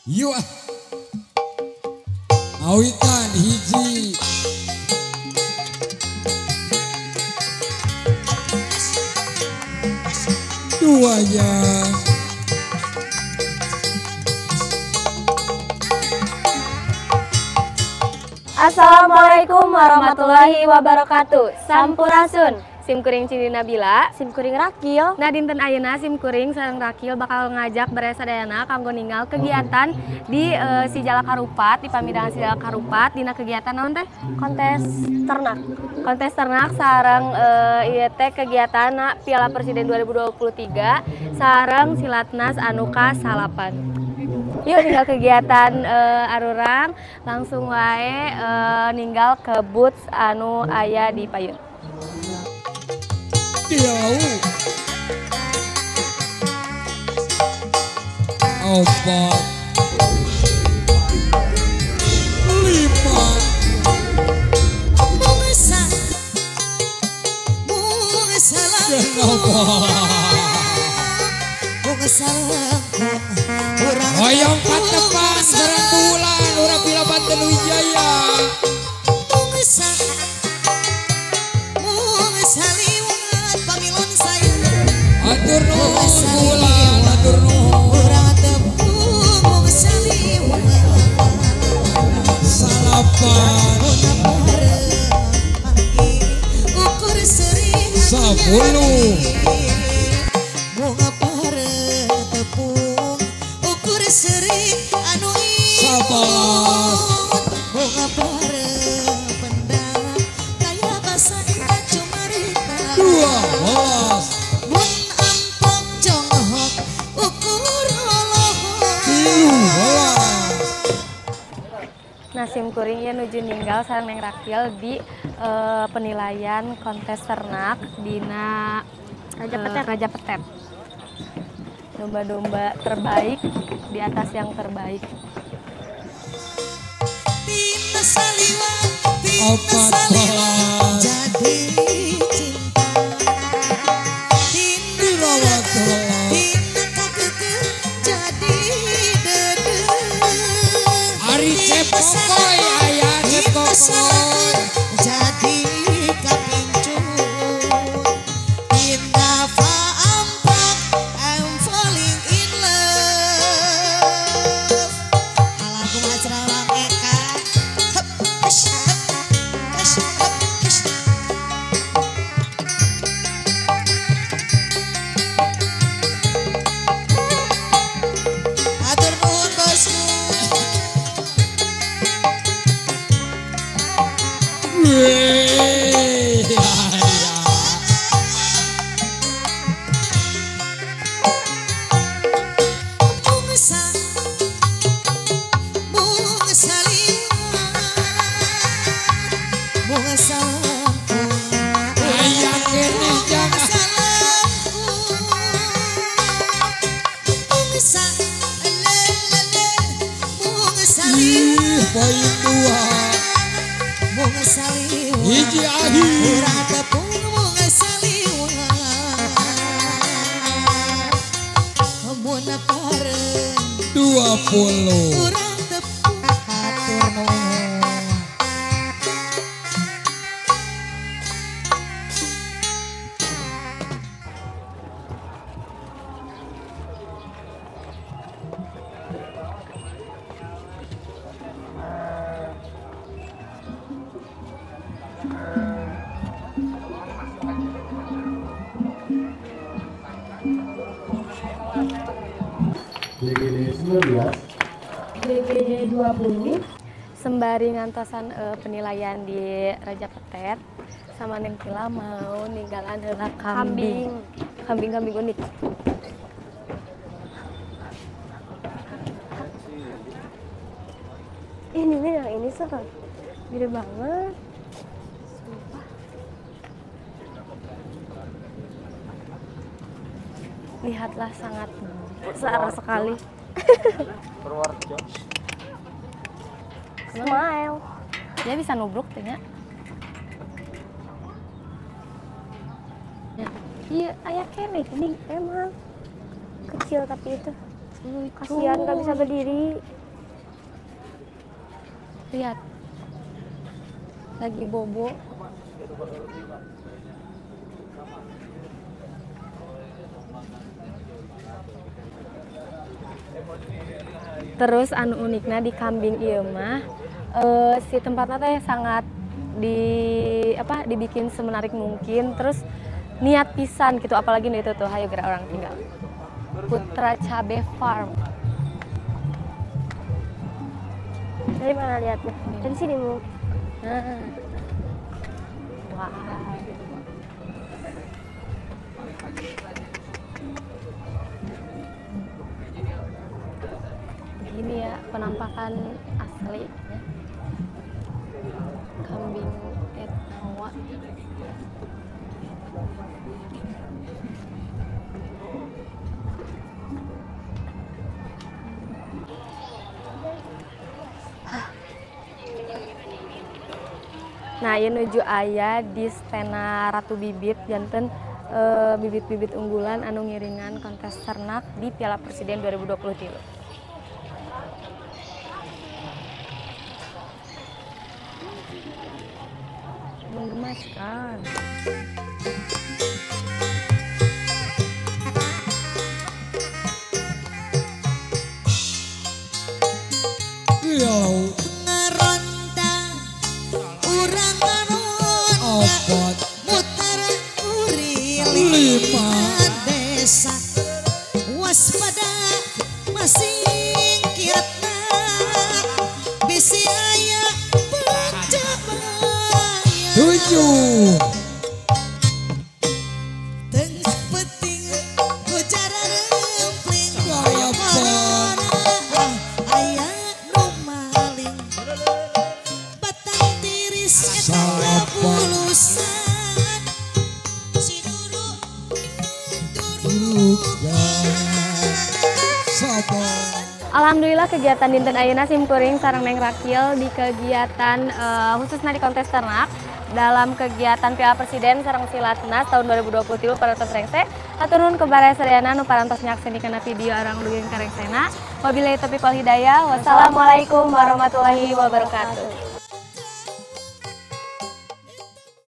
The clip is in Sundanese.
Yuk ah. Awitan hiji. Dua ya. Assalamualaikum warahmatullahi wabarakatuh. Sampurasun. Sim kuring Cindy Nabila, sim kuring Rakil. Nah, dinten ayeuna sim kuring sareng Rakil bakal ngajak baraya sadayana kanggo ninggal kegiatan di Si Jalak Harupat, di Pamidangan Si Jalak Harupat dina kegiatan naon teh? Kontes ternak. Kontes ternak sareng ieu teh kegiatan Piala Presiden 2023 sareng Silatnas anu ka-9. Yuk ninggal kegiatan arurang langsung wae ninggal ke booth anu aya di payun. Tilu, 4, 5, 6. Hoyong patepang sareng bulan urang Pila Banten Wijaya. Atur nuhun bulan, atur nuhun. 9, 10. 11. 12. 13. Nah, sim kuring ya nuju ninggal sareng Neng Rakil di penilaian kontes ternak dina Raja Petet. Raja Petet. Domba-domba terbaik di atas yang terbaik. 14. Jadi cinta. Ari Cep Kokoy, aya Cep Kokoy. Jadi kapincut. Indah ampak, I'm falling in love. Alah aku mah ceramah eka. Hup, hush, hup, hush, hup, hush. Atur nuhun bosku. Poin 2. Hiji akhir. 20. GGD 19, GGD 20. Sembari ngantosan penilaian di Raja Petet sama Neng Tila mau ninggalan heula kambing. Kambing-kambing unik. Ini nih yang ini seru. Gede banget. Sumpah. Lihatlah, sangat besar sekali. Smile. Dia bisa nubruk tanya. Iya, ayah kene ini emang kecil tapi itu. Lucu. Kasihan gak bisa berdiri. Lihat. Lagi bobo. Terus anu unikna di kambing ieu mah si tempatnya teh sangat dibikin semenarik mungkin, terus niat pisan gitu, apalagi itu tuh hayo gerak orang tinggal. Putra Cabe Farm. Dari mana lihatnya? Dari sini, Bu. Nah. Wow. Begini ya penampakan asli ya. Kambing Etnawa. Nah, ieu nuju aya di Stena Ratu Bibit, janten bibit-bibit unggulan anu ngiringan kontes ternak di Piala Presiden 2023. Menggemaskan. Ngaronda urang ngaronda muter uri lima desa waspada masing kiatna bisi aya pencapaian 7 tengah penting ucara rempling corona aya nu maling batang tiris eta bulusan si duru Alhamdulillah kegiatan dinten ayeuna simkuring sareng Neng Rakil di kegiatan khususnya di kontes ternak dalam kegiatan Piala Presiden sareng Silatnas tahun 2023 parantos rengse. Hatur nuhun ka baraya sadayana nu parantos nyakseni kana video arang dugi ka rengsena. Wabillahi taufiq wal hidayah. Wassalamualaikum warahmatullahi wabarakatuh.